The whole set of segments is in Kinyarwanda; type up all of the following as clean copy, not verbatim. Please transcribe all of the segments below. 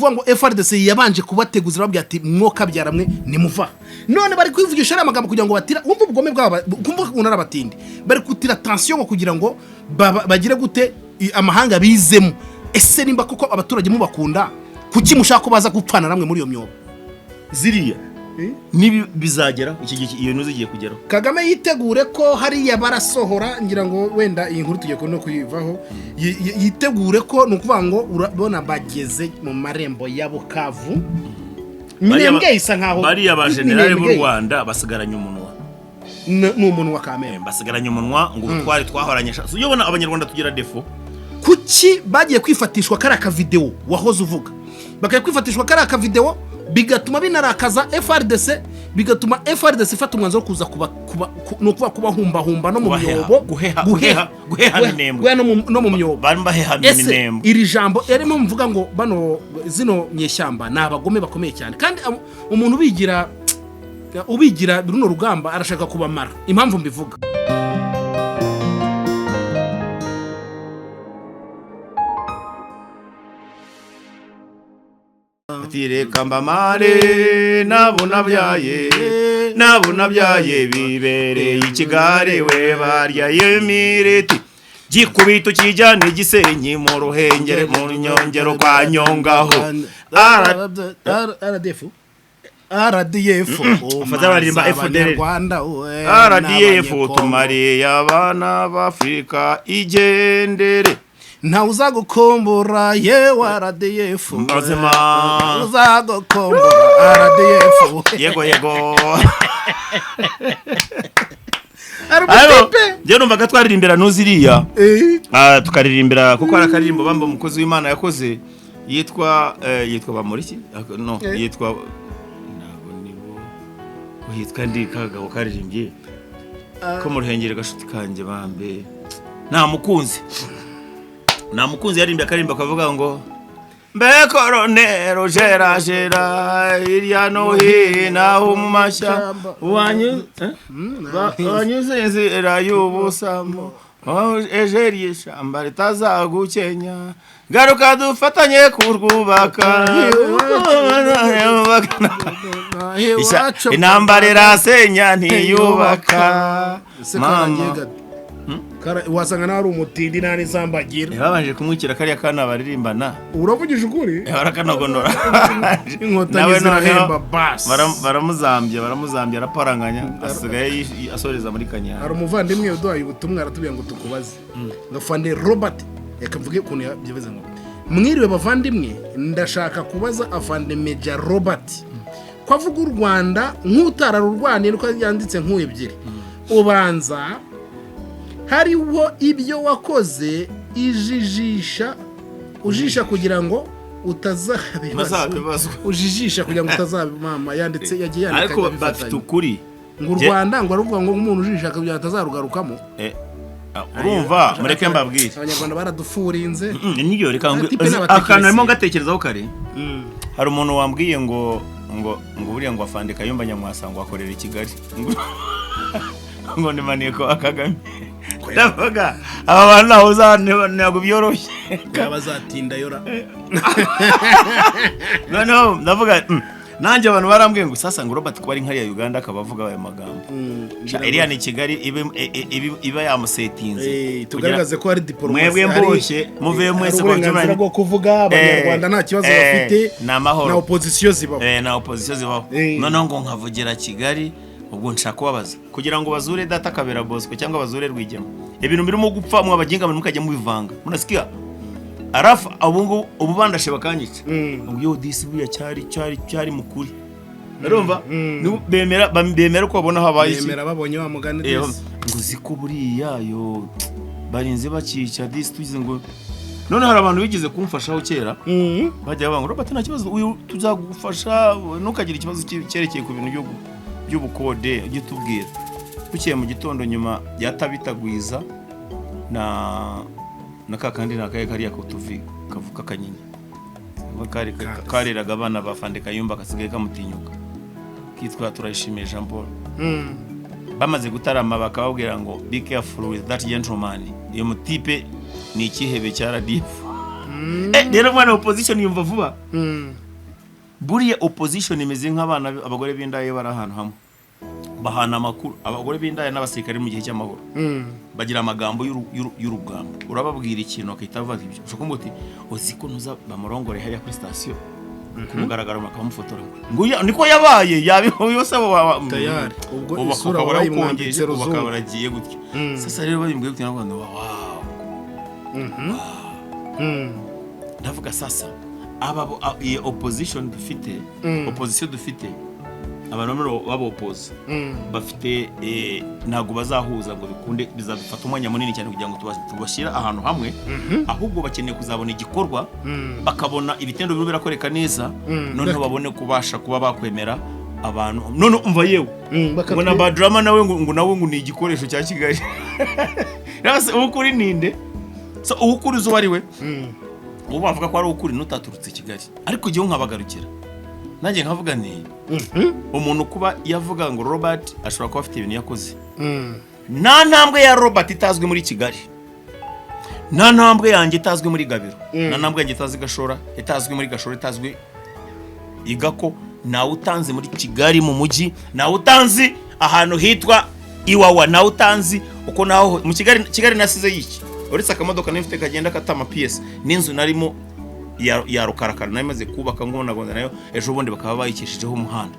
Ukuvuga ngo FARDC yabanje kubateguza, irababwira ati: "Mwokabyara mwe, nimuva." None bari kwivugisha ariya magambo kugira ngo batira, wumve ubugome bwabo, kumva ukuntu ari abatindi, bari gutira tension ngo kugira ngo bagire gute, amahanga bizemo. Ese nimba koko abaturage mubakunda, kuki mushaka ko baza gupfana namwe muri iyo myobo? Ziriya nibi bizagera iki gihe, iyo ntuzi igiye kugeraho. Kagame yitegure ko hariya barasohora. Ngira ngo wenda iyi nkuru tugiye no kuyivaho. Yitegure ko ni ukuvuga ngo urabona bageze mu marembo ya Bukavu, Minembwe isa nkaho Bariya ba generali b'u Minembwe Rwanda basigaranye umunwa. Ni umunwa wa kamere. Basigaranye umunwa ngo ubutwari twahoranye. So, uyobona Abanyarwanda tugira défaut. Kuki bagiye kwifatishwa kariya kavidewo wahoze uvuga, bakajya kwifatishwa kariya kavidewo, bigatuma binarakaza FARDC, bigatuma FARDC ifata umwanzuro wo kuza kuba ni ukuvuga kubahumbahumba no mu Kubaheha, myobo? Guheha, guheha, guheha Minembwe. Guheha no mu myobo. Barimo baheha Ese Minembwe. iri jambo yarimo mvuga ngo bano zino nyeshyamba ni abagome bakomeye cyane, kandi umuntu ubigira runo rugamba arashaka kubamara. Impamvu mbivuga, Ati: "Reka mbamare nabo nabyaye, nabo nabyaye bibereye i Kigali we, barya yemireti gikubito kijyana Igisenyi mu Ruhengeri mu Nyongero kwa Nyongaho." RDF, RDF. Afata baririmba FDL. Abanyarwanda we, RDF. n'Abanyekongo. Tumariye abana b'Afurika, igendere. Ntawe uzagukumbura yewe RDF. Mazima. Uzagukumbura RDF. Yego yego. Ari Ariko umutipe. njyewe numvaga twaririmbira ntuziriya. Ah, tukaririmbira kuko hari akaririmbo bamba umukozi w'Imana yakoze yitwa yitwa Bamuriki. No, yitwa, ntabwo nibo ko yitwa, ndi kagabo karirimbye ko mu Ruhengeri, gashuti kanjye bambe, nta mukunzi, nta mukunzi. Yaririmbye akaririmbo kavuga ngo: "Mbe koronero jerajera hirya no hino aho mu mashyamba wanyuze inzira y'ubusamo, ejeri ishyamba ritazagukenya, garuka dufatanye kurwubaka." Intambara irasenya ntiyubaka. Se Mama. karangiye gato. Wasanga nawe ari umutindi, nta n'izambagira. Babanje kumwikira kariya kana baririmbana. Uravugije ukuri. Barakanogonora. Inkotanyi Nawe noneho zirahemba basi. Baramuzambya, baramuzambya, araparanganya, asigaye asoreza muri Kanyana. Hari umuvandimwe uduhaye ubutumwa, aratubwira ngo tukubaze ngo: "Afande Robert," reka mvuge ukuntu yabivuze, ngo: "Mwiriwe bavandimwe, ndashaka kubaza afande Major Robert ko avuga u Rwanda nk'utararurwaniye, nuko yanditse nk'ubu ebyiri, ubanza hariho ibyo wakoze ijijisha ujisha kugira ngo utazabibazwa." Utazabibazwa. Ujijisha kugira ngo utazabi, mama yanditse, yagiye yandika Ariko abifatanya. bafite ukuri. Ngo u Rwanda, ngo aravuga ngo umuntu ujijisha kugira ngo atazarugarukamo. Urumva, mureke mbabwire. Abanyarwanda baradufurinze. Niyo reka Atipe n'abatekinisiye. Akantu narimo ngatekerezaho kare, hari umuntu wambwiye ngo buriya ngo afande Kayumba Nyamwasa ngo akorera i Kigali, ngo ni maneko wa Kagame. Ndavuga aba bantu ntawe ntabwo byoroshye. Bazatinda yora. Noneho ndavuga, nanjye abantu barambwiye ngo sasa ngo Robert kuba ari nkariya Uganda akaba avuga ayo magambo. Sha, iriya ni Kigali iba yamusetinze. Tugaragaze ko hari diporomasi. Mwebwe mboshye muvuye hari mwese uburenganzira bwo kuvuga, Abanyarwanda nta kibazo bafite. Ni amahoro. Na opozisiyo zibaho. Na opozisiyo zibaho. Noneho ngo nkavugira Kigali, ubwo nshaka kubabaza kugira ngo bazure data Kabera Bosco cyangwa bazure Rwigema. Ibintu birimo gupfa mwe abaginga mukajya mubivanga, munasikia arafu ubu ngubu ubu bandashe bakanyica. Ngo yo disi buriya cyari mukuri, urumva? Bemera bemera ko babona habaye iki. Bemera babonye wa mugani. Disi. Ngo ziko buriya yo barinze bakica disi, tugize ngo none hari abantu bigeze kumfashaho kera, bajya bavuga ngo: "Robert, nta kibazo, uyu tuzagufasha, ntukagire ikibazo cyerekeye ku bintu by'ubukode, ujye utubwira." Bukeye mu gitondo nyuma ya Tabitagwiza na kakandi ni akahe kariya kutuvi kavuka kanyinya kari kareraga abana ba Fande Kayumba kasigaye kamutinyuka, kitwa Turayishimiye Jean Paul, bamaze gutarama bakababwira ngo: "Be careful with that gentleman, iyo mutipe ni ikihebe cya RDF." Rero mwana, opposition yumva vuba. Buriya opposition imeze nk'abana, abagore b'indaya bari ahantu hamwe bahana amakuru. Abagore b'indaya n'abasirikare mu gihe cy'amahoro bagira amagambo y'urugambo. Urababwira ikintu bakahita bavuga ibyo ushobora kumubwira uti: "Uzi ko ntuza bamurongore hariya kuri sitasiyo ku mugaragaro, bakamufotora ngo niko yabaye yabiho yose abo Tayari. Ubwo ubu isura bakaba wayimwambitse barawukongeje, ubu bakaba ruzungu. baragiye gutyo. Sasa rero babimbwiye gutyo, navuga ngo wow. Ndavuga sasa aba iyi opposition dufite, opposition dufite, abantu bamwe babopoza bafite, ntabwo bazahuza ngo bikunde. Bizadufata umwanya munini cyane kugira ngo tubashyire ahantu hamwe. Ahubwo bakeneye kuzabona igikorwa, bakabona ibitendo birimo birakoreka neza, noneho babone kubasha kuba bakwemera abantu. None umva yewe, ngo na Badrama nawe ngo nawe ngo ni igikoresho cya Kigali. Rero se uwukuri ninde? So uwukuri uzi uwo ari we, ubu bavuga ko ari ukuri n'utaturutse Kigali. Ariko igihe nkabagarukira nanjye nkavuga nti umuntu kuba yavuga ngo Robert ashobora kuba afite ibintu yakoze, nta ntambwe ya Robert itazwi muri Kigali, nta ntambwe yanjye itazwi muri Gabiro, nta ntambwe yanjye itazwi Gashora, itazwi muri Gashora, itazwi Igako, ntawe utanzi muri Kigali mu mujyi, ntawe utanzi ahantu hitwa Iwawa, ntawe utanzi uko naho mu Kigali. Kigali nasize yiki uretse akamodoka nari mfite kagenda katama piyesi n'inzu narimo ya rukarakara nari maze kubaka ngo nagonze nayo ejo bundi bakaba bayikeshejeho umuhanda.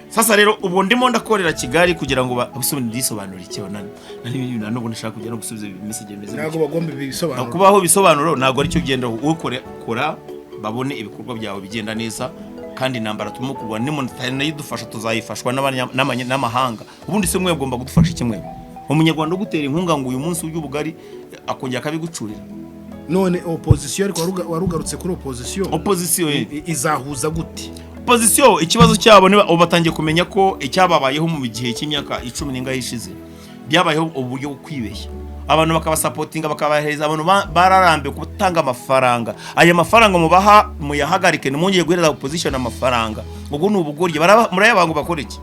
Sasa rero ubu ndimo ndakorera Kigali kugira ngo ndisobanure iki nani n'ubu ndashaka kujya no gusubiza message bimeze Ntabwo gutya. bagomba ibisobanuro. Kubaho bisobanuro ntabwo aricyo ugendaho. Ukore, kora babone ibikorwa byawe bigenda neza. Kandi intambara turimo kurwana nimunayidufasha tuzayifashwa n'amahanga. Ubundi se mwe mugomba kudufasha iki? Mwe umunyarwanda ugutera inkunga ngo uyu munsi urya ubugari akongera akabigucurira. None opposition, ariko warugarutse kuri opposition. Opposition ye. Izahuza gute? Opposition ikibazo cyabo, niba ubu batangiye kumenya ko icyababayeho mu gihe cy'imyaka 10 n'ingahe ishize, byabayeho uburyo bwo kwibeshya, abantu bakabasapotinga, bakabahereza abantu bararambiwe gutanga amafaranga. Aya mafaranga mubaha muyahagarike, ntimwongere guhereza opposition amafaranga. Ubwo ni ubugoryi. Murayabaha ngo bakore iki?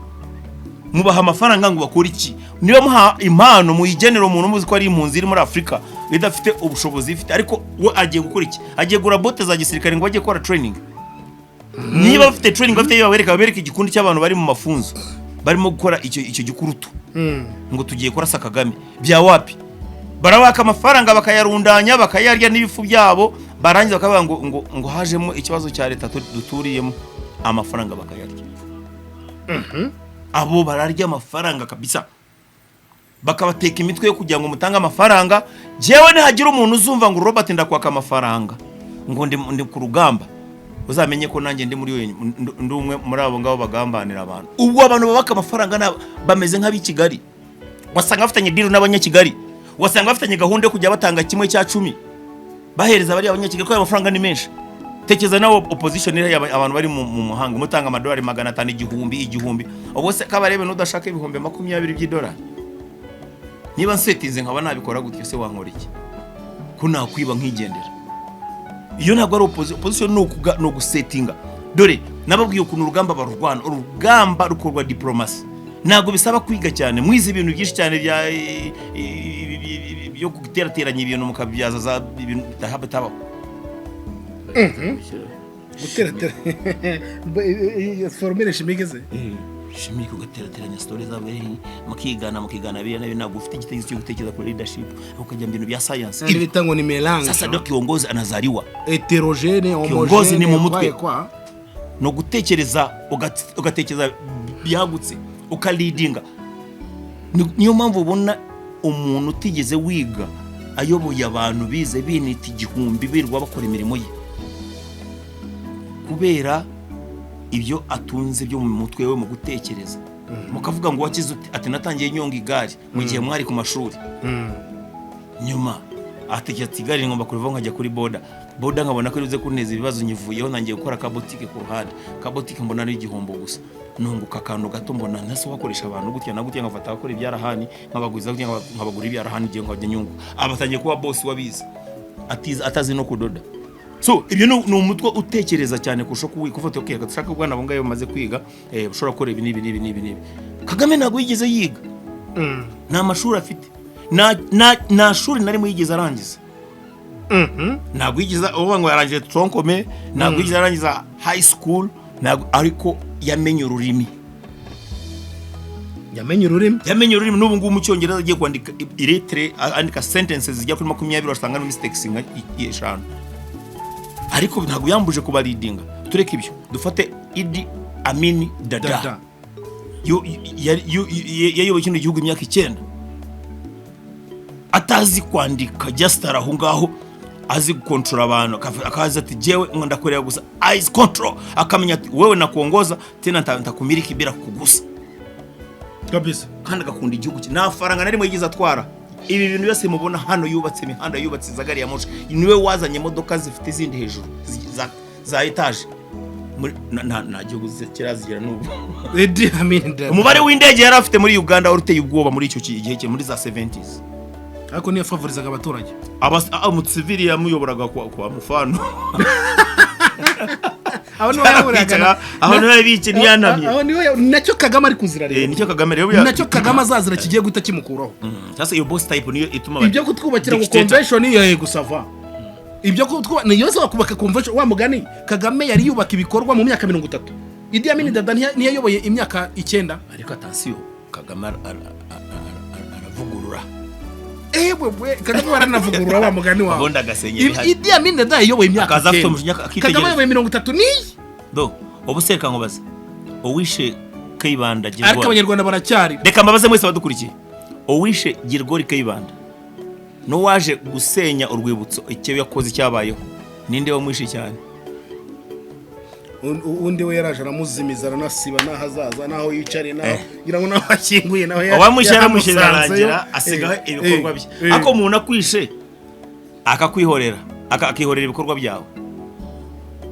Mubaha amafaranga ngo bakore iki? Niba muha impano, muyigenera umuntu muzi ko ari impunzi iri muri Afurika idafite ubushobozi ifite, ariko we agiye gukora iki? Agiye gura bote za gisirikare ngo bajye gukora training? Niba bafite training bafite, babereka igikundi cy'abantu bari mu mafunzo barimo gukora icyo gikurutu ngo tugiye kurasa Kagame, bya wapi. Barabaka amafaranga bakayarundanya, bakayarya n'ibifu byabo, barangiza bakavuga ngo hajemo ikibazo cya leta duturiyemo, amafaranga bakayarya. Abo bararya amafaranga kabisa, bakabateka imitwe yo kugira ngo mutange amafaranga. Jewe nihagira umuntu uzumva ngo Robert ndakwaka amafaranga ngo ndi ku rugamba, uzamenye ko nanjye ndi muri we, ndi umwe muri abo ngabo bagambanira abantu. Ubwo abantu babaka amafaranga bameze nk'ab'i Kigali, wasanga bafitanye deal n'abanyakigali, wasanga bafitanye gahunda yo kujya batanga 1/10 bahereza bariya abanyakigali, kuko ayo mafaranga ni menshi. Tekereza nawe opposition iriya, abantu bari mu muhanga mutanga amadolari 500, 1000, 1000. Ubwo se kabarebe n'udashaka 20,000 by'idolari, niba nsetinze nkaba nabikora gutyo, se wankora iki ko nakwiba nkigendera? Iyo ntabwo ari opposition, ni ugusetinga. Dore nababwiye ukuntu urugamba barurwana. Urugamba rukorwa diplomasi, ntabwo bisaba kwiga cyane. Mwize ibintu byinshi cyane bya byo guterateranya ibintu mukabyaza za ibintu bitabaho. Guteratera formule chimique ze. Chimique, ugaterateranya story zabo, mukigana biriya nabyo. Ntabwo ufite igitekerezo cyo gutekereza kuri leadership, ukajya mu bintu bya science. Kandi bita ngo ni mélange. Sasa ndio kiongozi anazaliwa. Hétérogène. Kiongozi ni mu mutwe. Kwa No gutekereza, ugatekereza byagutse, ukalidinga. Niyo mpamvu ubona umuntu utigeze wiga ayoboye abantu bize binita 1000 birirwa bakora imirimo ye, kubera ibyo atunze byo mu mutwe we mu gutekereza. Mukavuga ngo wakize ute? Ati natangiye nyonga igare mu gihe mwari ku mashuri. Nyuma atekereza ati igare ngomba kurivaho nkajya kuri boda boda, nkabona ko ribuze kunteza ibibazo, nyivuyeho ntangiye gukora kabotike ku ruhande. Kabotike mbona ari igihombo gusa, nunguka akantu gato, mbona ntase wakoresha abantu gutya na gutya, nkafata abakora ibyarahani nkabaguriza gutya, nkabagura ibyarahani igihe nkajya nyunguka. Aba atangiye kuba boss wabize atazi no kudoda. So ibyo ni umutwe utekereza cyane kurusha kuvuga okay, dushaka ubwana abo ngabo bamaze kwiga, ushobora gukora ibi n'ibi n'ibi n'ibi n'ibi. Kagame ntabwo yigeze yiga, nta mashuri afite, nta shuri na rimwe yigeze arangiza. Ntabwo yigeze uvuga ngo yarangije tronc commun, ntabwo yigeze arangiza high school, ntabwo, ariko yamenye ururimi. Yamenye ururimi. Yamenye ururimi. N'ubu ngubu mu Cyongereza agiye kwandika ilettre, andika sentences zijya kuri 20, wasanga no mistakes nka 5, ariko ntabwo yambuje kubaleadinga. Tureke ibyo, dufate Idi Amin Dada. Dada. Yayoboye kino gihugu imyaka 9 atazi kwandika, just ari aho ngaho azi gukontorora abantu, akaza ati: "Jewe ngo ndakorera gusa eyes control", akamenya ati: "Wewe nakuongoza, tena ntakumiliki bila kukugusa." Kandi agakunda igihugu cye. Nta faranga na rimwe yigeze atwara. Ibi bintu byose mubona hano yubatse, imihanda yubatse, za gari ya moshi, niwe wazanye imodoka zifite izindi hejuru za etaje. Nta gihugu kirazigira n'ubu. Idi Amin Dada. Umubare w'indege yari afite muri Uganda wari uteye ubwoba muri icyo gihe cye, muri za 70s. Ariko niyo favorizaga abaturage. Umusivili yamuyoboraga kwa mufano. Aho niho yahuriraga. Aho niho yabikiye, ntiyanamye. Aho niho nacyo Kagame ari kuzira rero. Nicyo Kagame rero Nacyo Kagame azazira kigiye guhita kimukuraho. Sasa iyo boss type niyo ituma Ibyo kutwubakira ngo Dictator. convention iyo gusa va ibyo kutwuba niyo se wakubaka convention wa mugani. Kagame yari yubaka ibikorwa mu myaka 30, Idi Amin Dada ntiyayoboye imyaka 9. Ariko attention, Kagame aravugurura. Ewe we, Kagame baranavugurura wa mugani wawe. Ubundi agasenya ibihari. Idi Amin Dada yayoboye imyaka Akaza afite 9. umujinya, akitegereza. Kagame yayoboye 30 niyi. Do ubu se reka nkubaze, uwishe Kayibanda Ariko Girigori, abanyarwanda baracyari. Reka mbabaze mwese abadukurikiye, uwishe Girigori Kayibanda n'uwaje gusenya urwibutso, icyo yakoze cyabayeho, ninde wamwishe cyane? Undi we yaraje aramuzimiza, aranasiba n'aho azaza n'aho yicariye n'aho ngira ngo n'aho ashyinguye naho Uwamwishe yaramwishe, yaramusanzeyo. birarangira, asigaho ibikorwa bye. Ariko umuntu akwishe akakwihorera, akihorera ibikorwa byawe,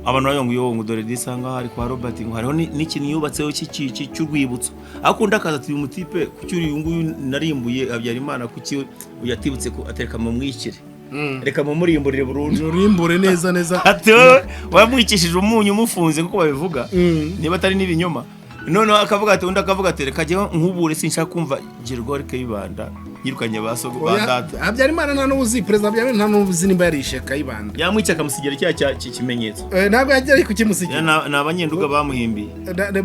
abantu baravuga ngo: "Yo, ngo dore disanga hari kwa Robert, ngo hariho n'ikintu yubatseho cy'urwibutso." Ariko undi akaza ati: "Uyu mutipe kuki uyu nguyu narimbuye Habyarimana, kuki uyu atibutse ko atereka mumwikire, reka mumurimburire burundu." Urimbure neza neza. Ati: "Wowe wamwikishije umunyu, umufunze kuko babivuga, niba atari n'ibinyoma." Noneho akavuga ati, undi akavuga ati: "Reka jyewe nkubure, sinshaka kumva Gergori Kayibanda yirukanye ba sogo ba Oya, data." Habyarimana nta n'uzi, perezida Habyarimana nta n'uzi nimba yarishe Kayibanda. Yamwica akamusigira cya kimenyetso. Ntabwo yagera kukimusigira. Ni abanyenduga bamuhimbiye.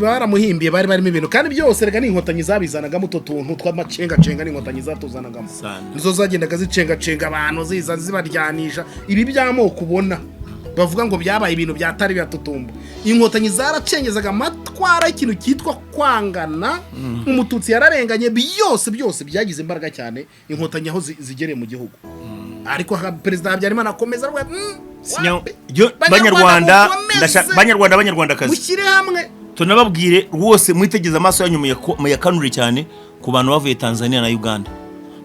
Baramuhimbiye, bari barimo ibintu kandi byose reka ni inkotanyi zabizanagamo utwo tuntu tw'amacengacenga, n'inkotanyi zatuzanagamo. Sana. Nizo zagendaga zicengacenga abantu, ziza zibaryanisha. Ibi by'amoko ubona bavuga ngo byabaye ibintu byatari byatutumba, inkotanyi zaracengezaga amatwara y'ikintu cyitwa kwangana. Umututsi yararenganye, byose byose byagize imbaraga cyane inkotanyi aho zigereye mu gihugu. Ariko perezida Habyarimana akomeza aravuga ati, wapi? Banyarwanda, mukomeze, banyarwanda, banyarwandakazi, mushyire hamwe. Tunababwire rwose, mwitegeze amaso yanyu, muyakanure cyane ku bantu bavuye Tanzania na Uganda,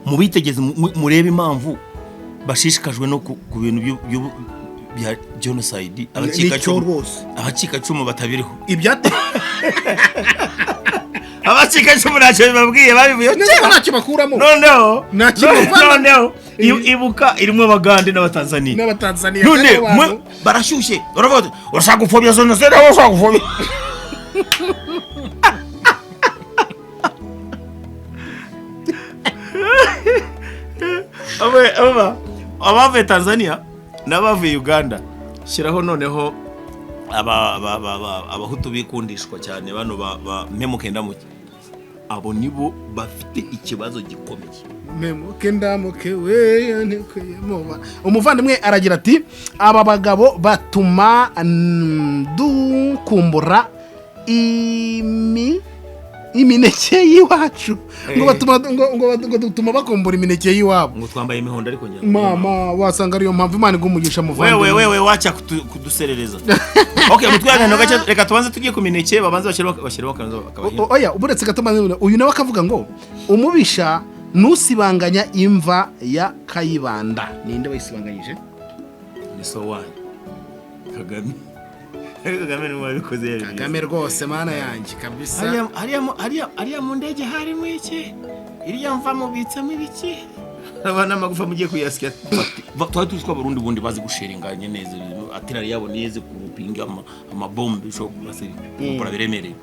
mubitegeze, murebe impamvu bashishikajwe no ku bintu bya genocide. Nicyo Abacikacumu, rwose. abacikacumu batabiriho. Ibyate Abacikacumu ntacyo bibabwiye, babivuye Neza ko ntacyo bakuramo. Noneho Nta kintu bavana. Noneho ibuka irimo Abagande n'Abatanzaniya. N'Abatanzaniya. None kandi abo mwe bantu- barashyushye, baravuga bati: "Urashaka gupfobya jenoside, wowe ushaka gupfobya." Abavuye Tanzania n'abavuye Uganda, shyiraho noneho abahutu bikundishwa cyane, bano ba mpemuke ndamuke, abo nibo bafite ikibazo gikomeye. Memuke ndamuke we ntikuyemo. Umuvandimwe aragira ati: "Aba bagabo batuma dukumbura imineke y'iwacu", ngo batuma ngo dutuma bakumbura imineke y'iwabo. Ngo twambaye imihondo, ariko njya Mama, wasanga ariyo mpamvu. Imana iguha umugisha, muvandimwe. Wewe, wewe wacha kuduserereza. Okay, mutwihangane gace, reka tubanze tugiye ku mineke, babanze bashyiraho akabanza bakabahinda. Oya, uretse gato uyu nawe akavuga ngo: "Umubisha ntusibanganya imva ya Kayibanda." Ninde wayisibanganyije? Ni so wanyu Kagame. Kagame niwe wabikoze, yabigize. Kagame rwose, mana yanjye kabisa. Hariya mu ndege harimo iki? Iriya mva mubitsemo ibiki? Aba n'amagufa mugiye kuyasya. Twari tuzi ko Abarundi bundi bazi gusheringanya neza artillery yabo, neza kurupinga amabombe, bishobora kubase gukora biremereye.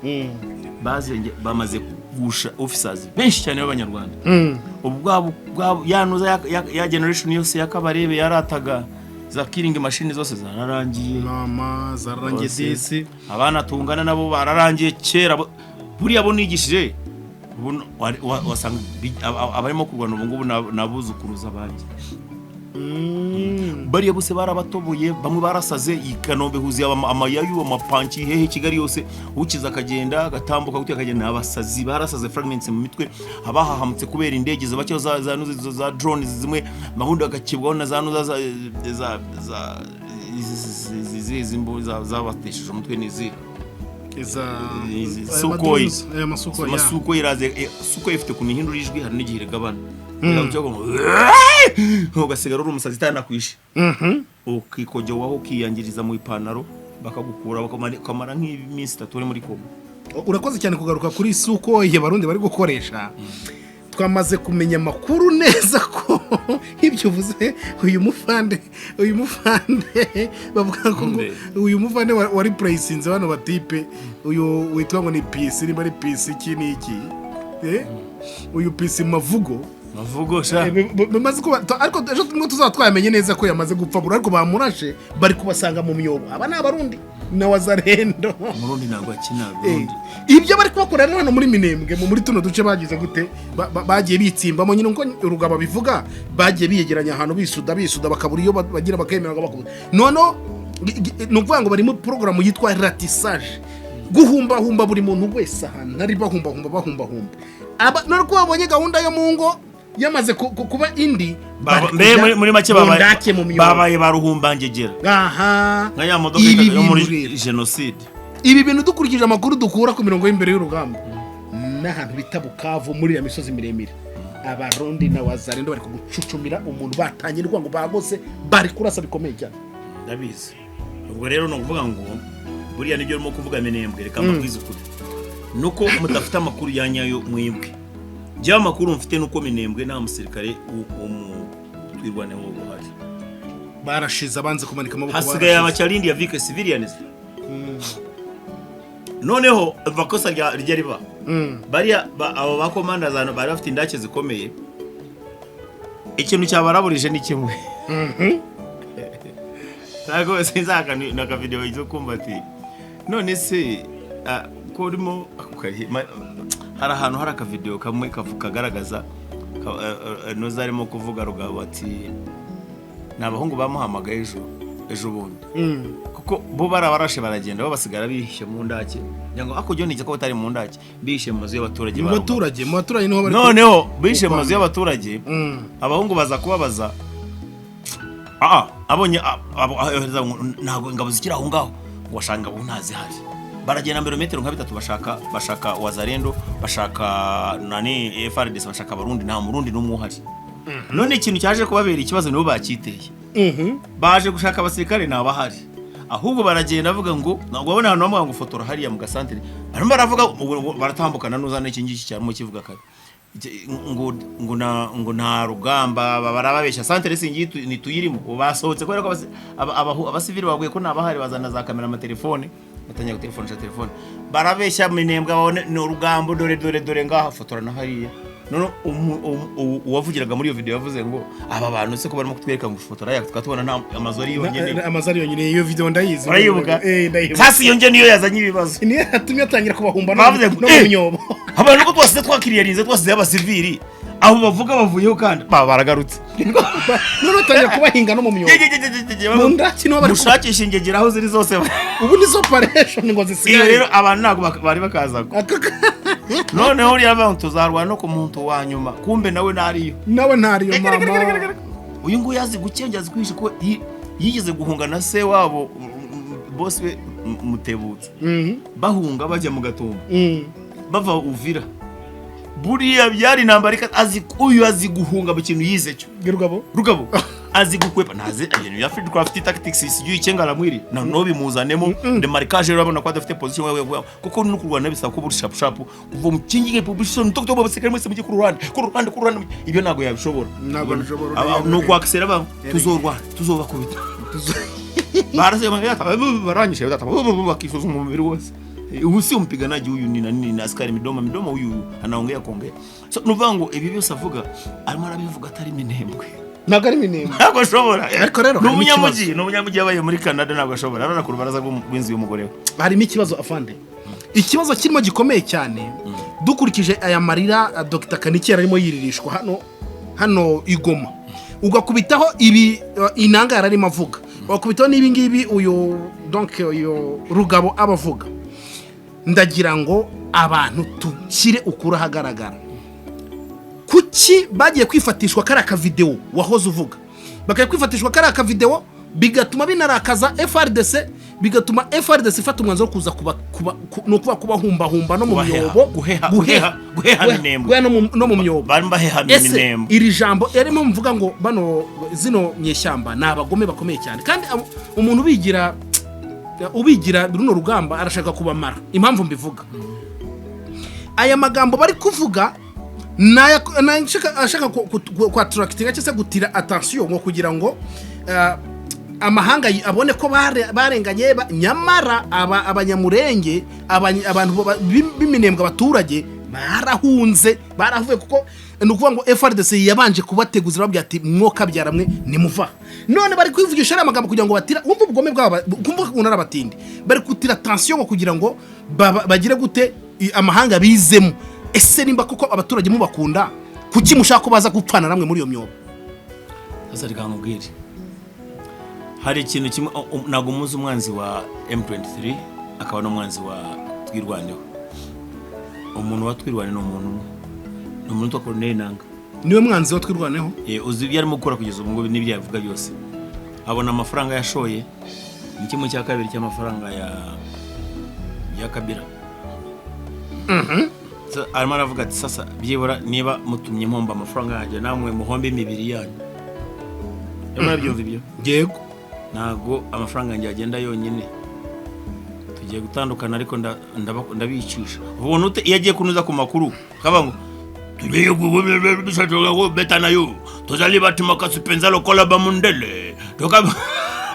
Bazenge bamaze kugusha officers benshi cyane b'Abanyarwanda. Ubu bwabo yanuza ya generation yose yakabarebe yarataga. Za killing machine zose zararangiye. Mama, zararangiye. Bose. Disi. Abana tungana nabo bararangiye kera. Buriya bo nigishije ubu wasanga abarimo kurwana ubu ngubu nabuzukuruza banjye. Bariya bose barabatoboye, bamwe barasaze. I Kanombe huzuye amayayu, amapanki, hehe, Kigali yose. Ukiza akagenda agatambuka gutya akagenda, abasazi barasaze, fragments mu mitwe, abahahamutse kubera indege zibacyo za drones zimwe, mabundi agakibwaho na za nuza za zabatesheje umutwe n'izi Iza Izi aya Sukhoi. madrones, aya masukhoi ya. Amasuko iraze, suko ifite ukuntu ihindura ijwi, hari n'igihe rigabana, ugasigara uri umusazi itanakwishe, ukikogewaho, ukiyangiriza mu ipantaro, bakagukura, ukamara nk'iminsi 3 uri muri koma. Urakoze cyane kugaruka kuri Sukhoi Abarundi bari gukoresha. Twamaze kumenya amakuru neza ko ibyo uvuze, uyu mufande bavuga ko ngo Nde? uyu mufande wari pureyisinze bano batipe, uyu witwa ngo ni pisi, niba ari pisi iki n'iki, eh? Uyu pisi Mavugo. Mavugo sha. Bimaze kuba ariko ejo tumwe tuzaba twamenye neza ko yamaze gupfa burundu, ariko bamurashe bari kubasanga mu myobo. Aba ni Abarundi na Wazarendo. Umurundi ntabwo akina Burundi. Ibyo bari kubakorera rero hano muri Minembwe, muri tuno duce bagize gute, bagiye bitsimbamo nyine uko Rugaba bivuga, bagiye biyegeranya ahantu, bisuda bisuda, bakabura iyo bagira, bakemera bakabura. Noneho ni ukuvuga ngo bari muri porogaramu yitwa ratissage, guhumbahumba buri muntu wese ahantu ari, bahumbahumba bahumbahumba aba. None ko babonye gahunda yo mu ngo yamaze kuba indi, bari Mbe kujya muri make mu babaye ndake, mu myobo. Babaye ba ruhumbangegera. Aha. Nka ya modoka Ibi yo muri bintu rero, jenoside. ibi bintu dukurikije amakuru dukura ku mirongo y'imbere y'urugamba n'ahantu bita Bukavu, muri iriya misozi miremire, Abarundi na Wazarendo bari kugucucumira umuntu, batangiye ngo bagose, bari kurasa bikomeye cyane. Ndabizi. Ubwo rero ni ukuvuga ngo buriya nibyo urimo kuvuga Minembwe. Reka mbabwize ukuri, nuko mudafite amakuru ya nyayo mwebwe. Njyewe amakuru mfite nuko Minembwe nta musirikare wo mu Twirwaneho uhari. Barashize, abanze kumanika amaboko. Hasigaye Barashize. abacyarindi ya vike civilians. Noneho amakosa rya riba bariya abo ba commanders hano bari bafite indake zikomeye. Ikintu cyabaraburije ni kimwe, ntabwo sinzaka nakavideo zo kumva ati none se ko urimo ako hari ahantu hari akavideo kamwe kagaragaza noza arimo kuvuga Rugabo ati ni abahungu bamuhamagaye ejo ejo bundi, kuko bo barabarashe baragenda, bo basigara bihishe mu ndake, ngira ngo ako nijya ko batari mu ndake, bihishe mu mazu y'abaturage Mu ba Rugabo. baturage, mu baturage niho bari. Noneho bihishe mu mazu y'abaturage, abahungu baza kubabaza, abonye ayohereza ngo ntabwo ingabo zikiri aho ngaho, ngo bashaka ingabo ntazihari. Baragenda birometero nka 3, bashaka Wazarendo, bashaka nani, FARDC, bashaka Abarundi, nta Murundi n'umwe uhari. None ikintu cyaje kubabera ikibazo, nibo bakiteye. Baje gushaka abasirikare ntabahari, ahubwo baragenda bavuga ngo ntabwo babona ahantu, bavuga ngo fotora hariya mu gasantere, barimo baravuga ubwo baratambukana n'uzana iki ngiki cyarimo kivuga kare ngo nta rugamba, barababeshya, santere singiyi ntituyirimo. Ubu basohotse kubera ko abasivili babwiye ko ntabahari, bazana za kamera, amatelefone, batangira gutelefonsha telefone, barabeshya Minembwe babone ni urugambo, dore dore dore ngaha fotora na hariya. None uwavugiraga muri iyo video yavuze ngo aba bantu se ko barimo kutwereka ngo fotora ya, tukaba tubona nta amazu ari yonyine. Amazu ari yonyine. Iyo video ndayizi. Urayibuka? Eh, ndayibuka. Sasa iyo nge niyo yazanye ibibazo. Niyo yatumye atangira kubahumba Bavuze ngo, no mu "Eh, myobo. abantu ko twasize twakiriyarinze, twasize abasivili, abo bavuga bavuyeho kandi baragarutse." None atangira kubahinga no mu myobo, mu ndaki niho bari. Mushakisha ingegera aho ziri zose. Ubu nizo operation ngo Iyo zisigaye. rero abantu ntabwo bari bakaza ko noneho uriya bavuga ngo tuzarwana no ku muntu wa nyuma, kumbe nawe ntariyo. Nawe ntariyo mama. Uyu nguyu azi gukenge, azi kwihisha, ko yigeze guhunga na se wabo, boss we Mutebutse, bahunga bajya mu Gatumba, bava Uvira. Buriya byari intambara azi uyu azi guhunga mu kintu yize cyo. Rugabo. Rugabo azi gukwepa, ntazi ibintu bya fieldcraft tactics, sijui icenga aramwiri na no bimuzanemo demarquage. Urabona ko adafite position wewe, kuko no kurwana bisaba ko buri sharp sharp kuva mu kingi position, tok tok, abasirikare mwese mujye ku ruhande, ku ruhande, ku ruhande. Ibyo ntabwo yabishobora. Ntabwo abishobora. Ni ukwakisera ba tuzorwana, tuzobakubita, barase baranyishe, bakisuzuma umubiri wose. Ubu si umpiganaji huyu ni nani? Ni askari midomo midomo huyu, anaongea kuongea. So nuvuga ngo ibi byose avuga arimo arabivuga atari Minembwe. Ntabwo ari Minembwe. Ntabwo ashobora. Ariko rero ni harimo umunyamujyi, ni umunyamujyi, yabaye muri Canada, ntabwo ashobora arara ku rubaraza rw'inzu y'umugore we. Harimo ikibazo, afande, ikibazo kirimo gikomeye cyane. Dukurikije aya marira Dr Kaniki arimo yiririshwa hano i Goma, ugakubitaho ibi Inanga yari arimo avuga, ugakubitaho n'ibi ngibi uyu, donc uyu Rugabo aba avuga, ndagira ngo abantu tushyire ukuri ahagaragara. Kuki bagiye kwifatishwa kariya kavidewo wahoze uvuga? Bakajya kwifatishwa kariya kavidewo, bigatuma binarakaza FARDC, bigatuma FARDC ifata umwanzuro wo kuza kuba, ni ukuvuga kubahumbahumba no mu Kubaheha, myobo. guheha Minembwe. Guheha no mu myobo. Barimo baheha Ese Minembwe. iri jambo yarimo mvuga ngo bano zino nyeshyamba ni abagome bakomeye cyane, kandi umuntu ubigira runo rugamba arashaka kubamara. Impamvu mbivuga, aya magambo bari kuvuga ni ashaka kwattractinga cyangwa se gutira attention ngo kugira ngo amahanga abone ko barenganye, nyamara aba Abanyamurenge, abantu b'Iminembwe, abaturage barahunze, baravuye, kuko ni ukuvuga ngo FARDC yabanje kubateguza, irababwira ati: "Mwokabyara mwe, nimuva." None bari kwivugisha ariya magambo kugira ngo batira, wumva ubugome bwabo, kumva ukuntu ari abatindi, bari gutira attention ngo kugira ngo bagire gute, amahanga bizemo. Ese nimba koko abaturage mubakunda, kuki mushaka ko baza gupfana namwe muri iyo myobo? Sasa reka nkubwire, hari ikintu kimwe ntabwo muzi: umwanzi wa M23 akaba n'umwanzi wa Twirwaneho. Umuntu wa Twirwaneho ni umuntu umwe, ni umuntu witwa Corneille Nanga. Niwe mwanzi wa Twirwaneho? Uzi ibyo arimo gukora kugeza ubu ngubu n'ibyo yavuga byose, abona amafaranga yashoye ni kimwe cya kabiri cy'amafaranga ya Kabila. Arimo aravuga ati: "Sasa byibura niba mutumye mpomba amafaranga yanjye, namwe muhombe imibiri yanyu." Arimo arabyumva ibyo. Yego. Ntabwo amafaranga yanjye yagenda yonyine, tugiye gutandukana, ariko ndabicisha. Ubona ute iyo agiye kunuza ku makuru akavuga ngo tugiye kubeta nayo, tozali batumaka sipenza lokola bamundele,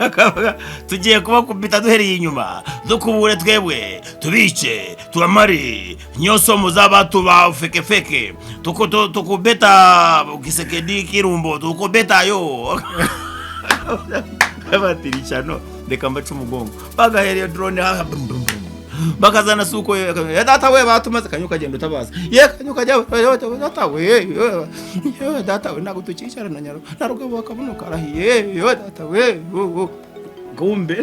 akavuga tugiye kubakubita duhereye inyuma, dukubure twebwe, tubice, tubamare nyoso, muzaba tuba fekefeke, tukubeta Kisekedi kirumbo, tukubeta yo batira ishyano, reka mbace umugongo. Bagahereye drone haha, bum, bum, bum. Bakazana suko ya data we, batumaze kanyuka, genda utabaza ye kanyuka jya data we, ye data we, ntabwo tukicara na nyaro na Rugabo bakabona karahiye, ye data we. Kumbe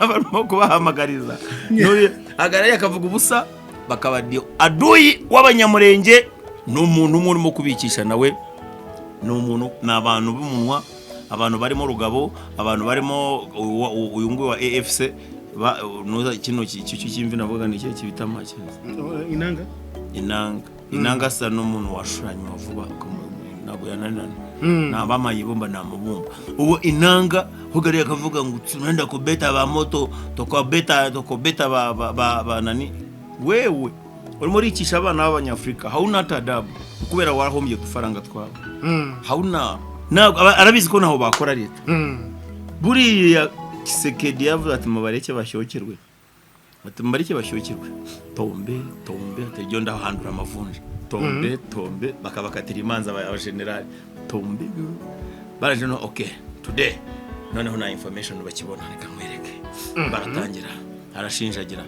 barimo kubahamagariza. Nuri agaraya akavuga ubusa, bakaba adui w'Abanyamurenge. Ni umuntu umwe urimo kubikisha, nawe ni umuntu, ni abantu b'umunwa, abantu barimo Rugabo, abantu barimo uyu nguyu wa AFC, nuza kino cy'imvi navuga ni ikihe kibita make? Inanga. Inanga. Inanga asa n'umuntu washushanywa vuba, ntabwo yananirana, nabamaye ibumba namubumba. Ubu Inanga hugariye akavuga ngo tunaenda kubeta ba moto, tukabeta, tukobeta ba nani. Wewe urimo uricisha abana b'Abanyafurika, hauna hata adabu, kubera warahombye udufaranga twawe. Hauna, ntabwo arabizi ko ntaho bakora leta. Buriya Kisekedi yavuze ati: "Mubareke bashyokirwe," ati: "Mubareke bashyokirwe, tombe tombe," ati: "Ryo ndahandura amavunja, tombe tombe." Bakabakatira imanza abajenerali, tombe baraje. No okay, today noneho nta information bakibona, reka nkwereke. Baratangira, arashinjagira,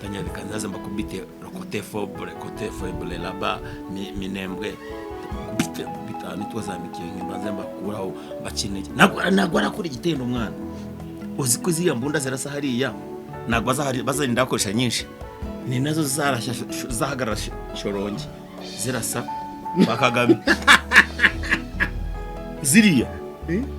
tangira, reka nzaze mbakubite rokote fobre kote feble laba Minembwe bite bitanu twazamikiye, mbanze mbakuraho bakinege. Ntabwo arakora igitendo umwana. Uzi ko ziriya mbunda zirasa hariya, ntabwo bazarinda bakoresha nyinshi, ni nazo zarashya zahagarara Shorongi zirasa kwa Kagame ziriya.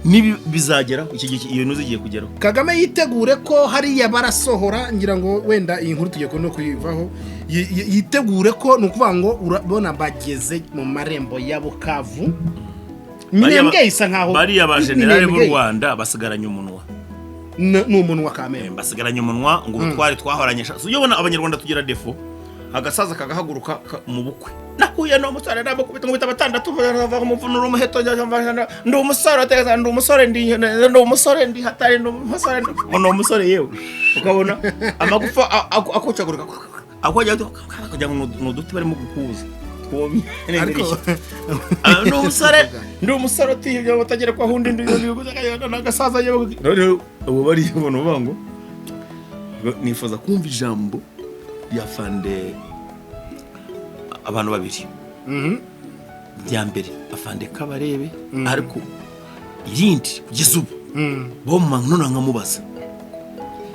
Nibi bizageraho iki gihe, iyo ntuzi igiye kugeraho. Kagame yitegure ko hariya barasohora. Ngira ngo wenda iyi nkuru tugiye no kuyivaho. Yitegure ko ni ukuvuga ngo urabona bageze mu marembo ya Bukavu, Minembwe isa nkaho Bariya ba generali b'u Minembwe Rwanda basigaranye umunwa. Ni umunwa kamere. Basigaranye umunwa ngo ubutwari twahoranye. So uyobona Abanyarwanda tugira défaut, agasaza kagahaguruka mu bukwe: "Nahuye n'umusore, namukubita, nkubita batandatu, muvunura umuheto, ndi umusore, ndi umusore, ndi umusore, ndi hatari, ndi umusore, ngo ni umusore." Yewe, ukabona amagufa akocagurika, akojya kugira ngo ni uduti barimo gukuza. Kumye. Ariko Ah, ni umusore, ndi umusore utihebye batagira ko ahundi ndi n'agasaza yewe. Rero ubu bari ubona uvuga ngo nifuza kumva ijambo rya fande abantu babiri. Rya mbere afande Kabarebe, ariko irindi kugeza ubu bo none nkamubaza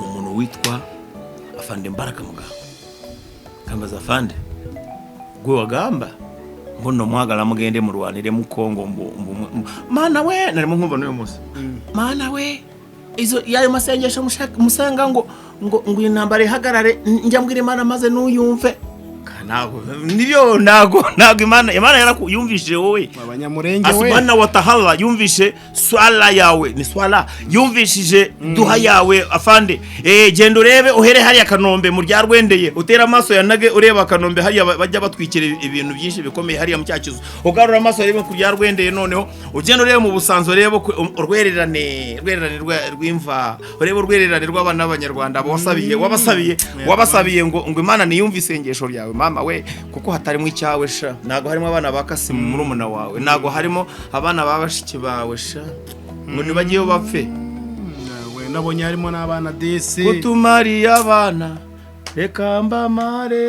ni umuntu witwa afande Mbaraga Muganga. Kambaza afande gwe wagamba mbuno mwagala mugende murwanire mu Kongo mana we, narimo nkumva n'uyu munsi, mana we, izo yayo masengesho musanga ngo intambara ihagarare, njya mbwira Imana maze nuyumve. Ntabwo nibyo, ntabwo Imana yarakuyumvishije wowe. Abanyamurenge we. Asubana wa tahala yumvishe swala yawe, ni swala yumvishije duha yawe afande. Genda urebe uhere hariya Kanombe mu rya Rwendeye, utera amaso ya nage ureba Kanombe hariya bajya batwikira ibintu byinshi bikomeye hariya mu cyakizu, ugarura amaso urebe ku rya Rwendeye, noneho ugenda urebe mu Busanzo, urebe urwererane rw'imva, urebe urwererane rw'abana b'Abanyarwanda wasabiye, wabasabiye ngo Imana niyumve isengesho ryawe mama we, kuko hatarimo icyawe sha, ntago harimo abana ba Kasimu murumuna wawe, ntago harimo abana ba bashiki bawe sha, ngo nibagiyeyo bapfe. We nabonye harimo n'abana disi. Kutumariye abana reka mbamare.